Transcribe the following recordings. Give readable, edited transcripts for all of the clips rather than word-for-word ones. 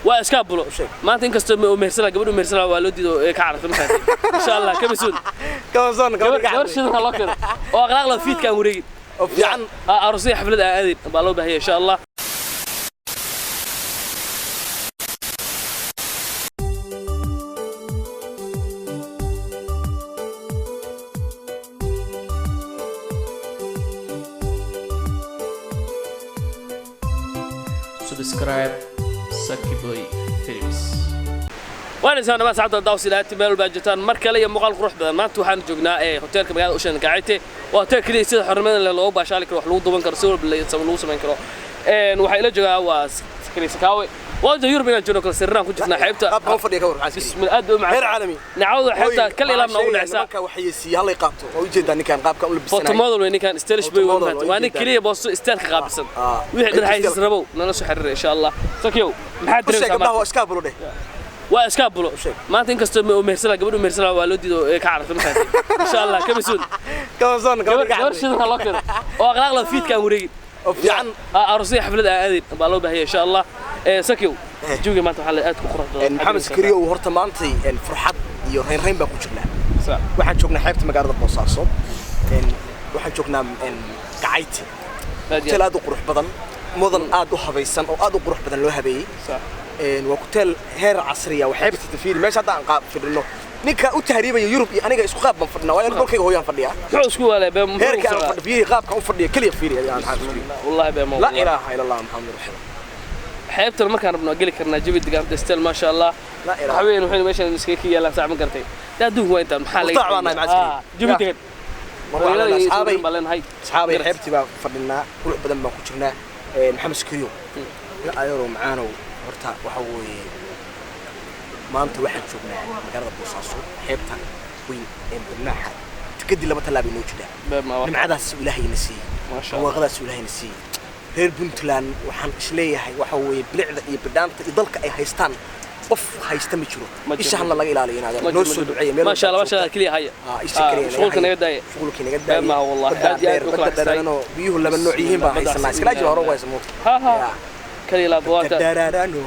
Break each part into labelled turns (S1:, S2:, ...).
S1: Waa iska bulo.
S2: Sheeg.
S1: Maanta inkastoo mehersana gabadhu mehersana waa loo diido ee ka carartay markaas. Insha Allah kama soon.
S2: Kama
S1: gabar gabar shidan loo keeno oo akhlaaq la fiidkaan wareegin.
S2: Oo fiican.
S1: Aroosyo xaflad aan aadin baa loo baahaya insha Allah.
S3: Subscribe Sakiboy Films.
S1: Waan isaan dhamaan saacadda daawsi ilaati meel walba aad joogtaan mar kale iyo muuqaal qurux badan. Maanta waxaan joognaa ee hoteelka magaalada Ushan Gacayte. Waa hotel kaliya sida xornimada leh loogu baashaali karo, wax lagu duban karo, si walba lagu samayn karo. Waxaa ila joogaa waa Sakari Sakaawe. Waa inta Yurub inaan joogno kala sirraan ku jirnaa xeebta.
S2: Qaabka u fadhiya ka war maxaa iska
S1: Bismillah, aad bay u macaan.
S2: Heer caalami.
S1: Nacawda xeebta kal ilaamna ugu dhacaysaa.
S2: Nimanka waxay siiyay hal ay qaato. Waa u jeedaa ninkan qaabka u labisanayo.
S1: Photo model wey ninkan, stylish boy
S2: Photo model,
S1: wey. Waa nin
S2: ujeedaa.
S1: kaliya boosto styleka qaabilsan. Wixii dhan xaysiis rabow nala soo xiriira insha Allah. Sakiyow, maxaad
S2: U sheeg
S1: dareemsaa
S2: gabdhaha
S1: maanta?
S2: waa iska bulo dheh.
S1: Waa iska bulo.
S2: Sheeg.
S1: Maanta inkastoo mehersana gabadhu mehersana waa loo diido ee ka carartay markaas. Insha Allah kama soon.
S2: Kama
S1: gabar gabar shidan loo keeno oo akhlaaq la fiidkaan wareegin.
S2: Oo fiican.
S1: Aroosyo xaflad aan aadin baa loo baahaya insha Allah. Sakiyow, jawiga maanta waxaa la aad ku qurux badan.
S2: Maxamed Sakariyo horta maantay farxad iyo reyn baan ku jirnaa.
S1: Sax.
S2: Waxaan joognaa xeebta magaalada Boosaaso. Waxaan joognaa Gacayte.
S1: Aad iyo
S2: Hotel aad u qurux badan, mudan aad u habaysan oo aad u qurux badan loo habeeyey.
S1: Sax.
S2: Waa hotel heer casriya, waa xeebta tafiiri meesha hadda aan qaab fadhino. Ninka u tahriibaya Yurub iyo aniga isku qaab baan fadhinaa, waayo dhulkayga hooyaan fadhiyaa.
S1: Muxuu isku waalay bee muxuu
S2: Heerka aan
S1: socdaa?
S2: fadhiyo fiiri, qaabka u fadhiya kaliya fiiri aan xaas fiiri.
S1: Wallahi bee ma
S2: La ilaaha illa Allah Muhammad rasuul.
S1: Xeebtan markaan rabno waa geli karnaa jawi degan style ma sha Allah.
S2: La ilaaha.
S1: Waxweyn waxaynu meeshan iskaga ka yaalaan sax ma gartay. Daa adduunku waa intaan maxaa laga
S2: Murtaac baan nahay macaaskari.
S1: Jawi degan.
S2: Mar waxaan
S1: Magaalada
S2: leenahay
S1: iyo
S2: asxaabay
S1: baan leenahay.
S2: Asxaabay xeebtii baan fadhinaa, qurux badan baan ku jirnaa. Maxamed Sakariyo ila ayaroo macaanow horta waxa weeye maanta waxaan joognaa magaalada Boosaaso, xeebta weyn ee Badnaaxa, tikadii laba tallaab inoo jirtaa.
S1: Bee ma wax.
S2: Nimcadaas ilaahay na siiyey.
S1: Ma sha Allah.
S2: Barwaaqadaas ilaahay na siiyey. Reer Puntland waxaan isleeyahay waxa weeye bilicda iyo bidhaanta iyo dalka ay haystaan qof haysta ma jiro.
S1: Ma jiro.
S2: Isha halna laga ilaaliyo inaad
S1: Ma
S2: noo
S1: jiro,
S2: soo
S1: ma jiro.
S2: duceeya meel
S1: Ma sha Allah,
S2: walba
S1: ma sha Allah kaliya haya.
S2: Isha kaliya naga
S1: Shughulka
S2: haya.
S1: naga daaya.
S2: Shughulka naga
S1: Bee
S2: daaya.
S1: ma wallahi
S2: Badda
S1: aad iyo aad
S2: dheer,
S1: u
S2: badda
S1: kala xisay.
S2: dheeraanoo biyuhu laba nooc yihiin baan haysanaa. Iskala jiro hore waa ismo.
S1: Ha ha. Kaliya laab waata.
S2: Daraarano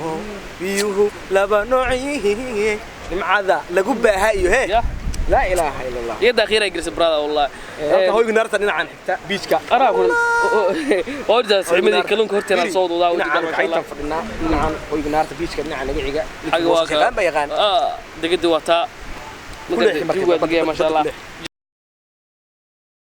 S2: biyuhu laba nooc yihiin nimcada lagu baaha iyo hee.
S1: Ya.
S2: Laa ilaaha illa Allah.
S1: Iyo daqiiray girisay brother wallahi.
S2: Halka hoyga naarta dhinacan xigta biijka.
S1: Araa ku. Horta saxiibadii kalluunka horteena soo wadaa
S2: dhinacan
S1: wajida ma sha Allah.
S2: kaytan fadhinaa dhinacan hoyga naarta biijka dhinacan naga xiga.
S1: Xagga waa
S2: yaqaan ba yaqaan.
S1: Degadi waa taa.
S2: Ku leexi marka,
S1: Jawiga waa degaya ma sha Allah.
S2: badda ku leexi.